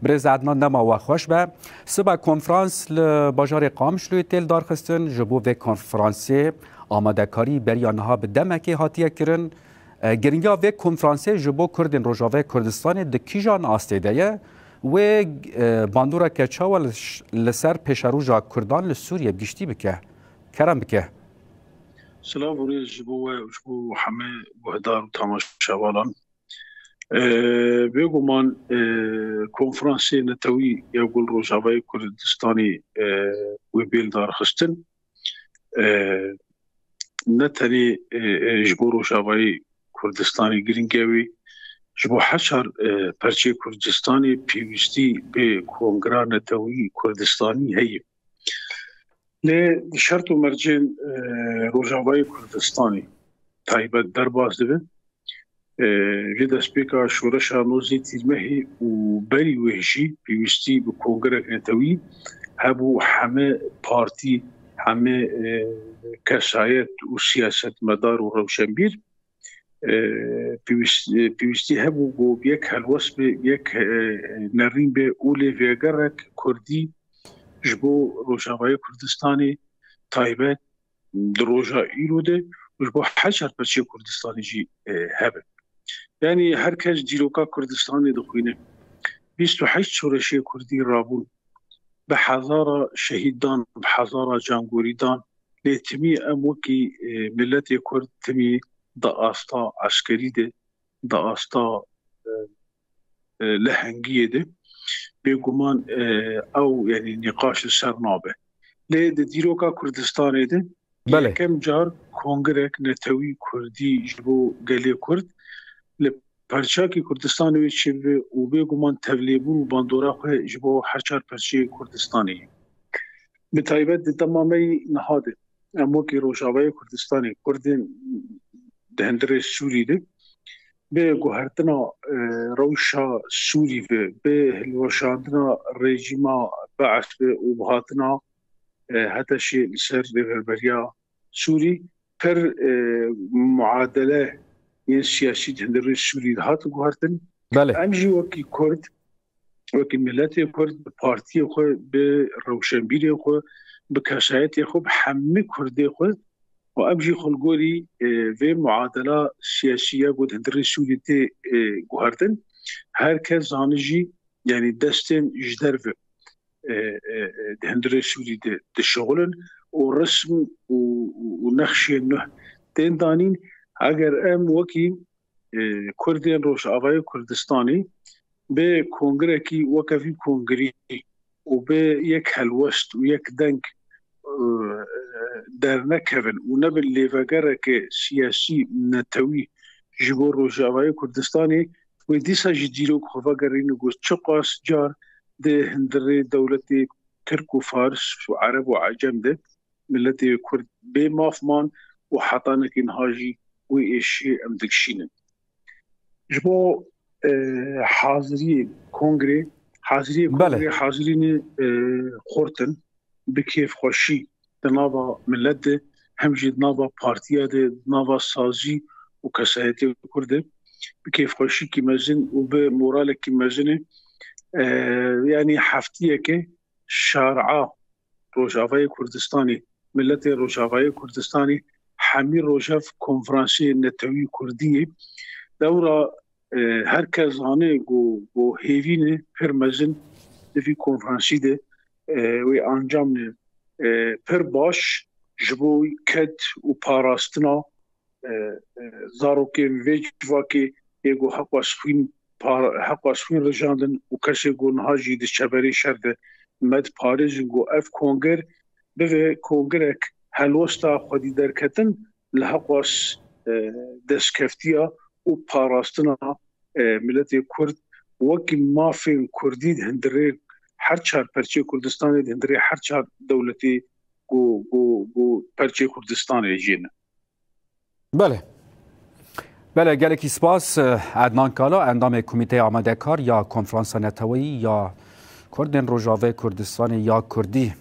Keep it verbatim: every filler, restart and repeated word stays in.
Birêz Ednan, dema we xweş be. Sibe konferans li bajarê Qamişloyê tê lidarxistin. Ji bo vê konferansê amadekarî beriya niha bi demekê hatiye kirin. E, giringiya vê konferansê ji bo Kurdên Rojavayê Kurdistanê di kîjan astê de ye? Wê, e, bandoreke çawa li ş-, li ser pêşeroja Kurdan li Sûriyê bi giştî bike? Kerem bike. Silav û rêz ji bo we û ji bo hemê guhdar û temaşevalan. E, bêguman, e, konferansê netewî ya ku li Rojavayê Kurdistanê, e, wê bê lidarxistin, e, ne tenê, e, e, ji bo Rojavayê Kurdistanê giring e wê, ji bo her çar, e, perçê Kurdistanê pêwîstî bi kongra netewî Kurdistanî heye. Lê şert û mercên, e, Rojavayê Kurdistanê taybet derbas dibe. E, ji destpêka şoreşa nozê tîrmehê û berî wê jî pêwîstî bi kongrek netewî hebû, heme partî, heme, e, kesayet û siyasetmedar û rewşenbîr, e, pêwîst-, e, pêwîstî hebû ku bi yek helwest be, bi yek, e, nerîn be û lêvegerek kurdî ji bo Rojavayê Kurdistanê taybet di roja îro de û ji bo her çar perçeyê Kurdistanê jî, e, hebe. Yanî her kes dîroka Kurdistanê dixwîne. Bîst û heşt şoreşê Kurdî rabûn. Bi hezara şehîd dan, bi hezara cangorî dan. Lê timî em wekî, e, miletê Kurd timî di asta eskerî de, di asta, e, e, lehengiyê de, bêguman, e, ew, yanî nîqaş li ser nabe. Lê di dîroka Kurdistanê de Belê. yekem car kongrek netewî kurdî ji bo gelê Kurd li perçakî Kurdistanê wê çêbibe û bêguman tevlêbûn û bandora xwe ji bo her çar perçeyê Kurdistanê ye. Bi taybet di dema me yî niha de em wekî Rojavayê Kurdistanê Kurdên di hundirê Sûrî de bi guhertina, e, rewşa Sûrî ve, bi hilweşandina rejîma Be'es ve û bi hatina, e, HTŞ'ê li ser rêveberiya Sûrî pir, e, muadele yên siyasî di hundirê Sûrî de hat guhertin. Belê. Em jî wekî Kurd, wekî miletê Kurd, bi partiyê xwe, bi rewşenbîrê xwe, bi kesayetê xwe, bi hemî Kurdê xwe û em jî xwe li gorî, e, vê muadela siyasî ya ku di hundirê Sûrî tê, e, guhertin, her kes zane jî, yanî destên ji derve, e, e, e, di hundirê Sûrî de dişixulin û rism û, û, û nexşên nuh tên danîn. Eger em wekî, e, Kurdên Rojavayê Kurdistanê bi kongrekî weke vî kongrî û bi yek helwest û yek deng, e, dernekevin û nebin lêvegereke siyasî netewî ji bo Rojavayê Kurdistanê, wê dîsa jî dîrok xwe vegerîne ku çiqas car di hundirê dewletê Tirk û Fars û Ereb û Ecem de miletê Kurd bê maf man û hetanekî niha jî wê êşiyê em dikişînin. Ji bo, e, haziriyê kongrê, haziriyê Belê. kongrê hazirînê, e, xurt in, bi kêfxweşî di nava milet de, hem jî di nava partiya de, di nava sazî û kesayetê Kurd de, bi kêfxweşîkî mezin û bi moralekî mezin e, e, yanî heftiyeke şaria Rojavayê Kurdistanê, miletê Rojavayê Kurdistanê hemî rojev konferansê netewî Kurdî yê. Dewra, e, her kes zane ku, ku hêvî ne pir mezin di vî konferansî de, e, wê ancam ne, e, pir baş ji bo ked û parastina, e, e, zarokên vê civakê yê ku heqas xwîn par-, heqas xwîn rijandin û kesê ku niha jî di çeberê şer de me diparêzin ku ev konger bibe kongrek helwesta xwedî derketin li heqas, e, destkeftiya û parastina, e, miletê Kurd wekî mafên Kurdî di hundirê her çar perçê Kurdistanê, di hundirê her çar dewletê ku, ku, ku perçê Kurdistanê jî ne. Belê. Belê, gelekî spas, Ednan Kala, endamê Komîteya Amadekar ya Konferansa Neteweyî ya Kurdên Rojavayê Kurdistanê ya Kurdî.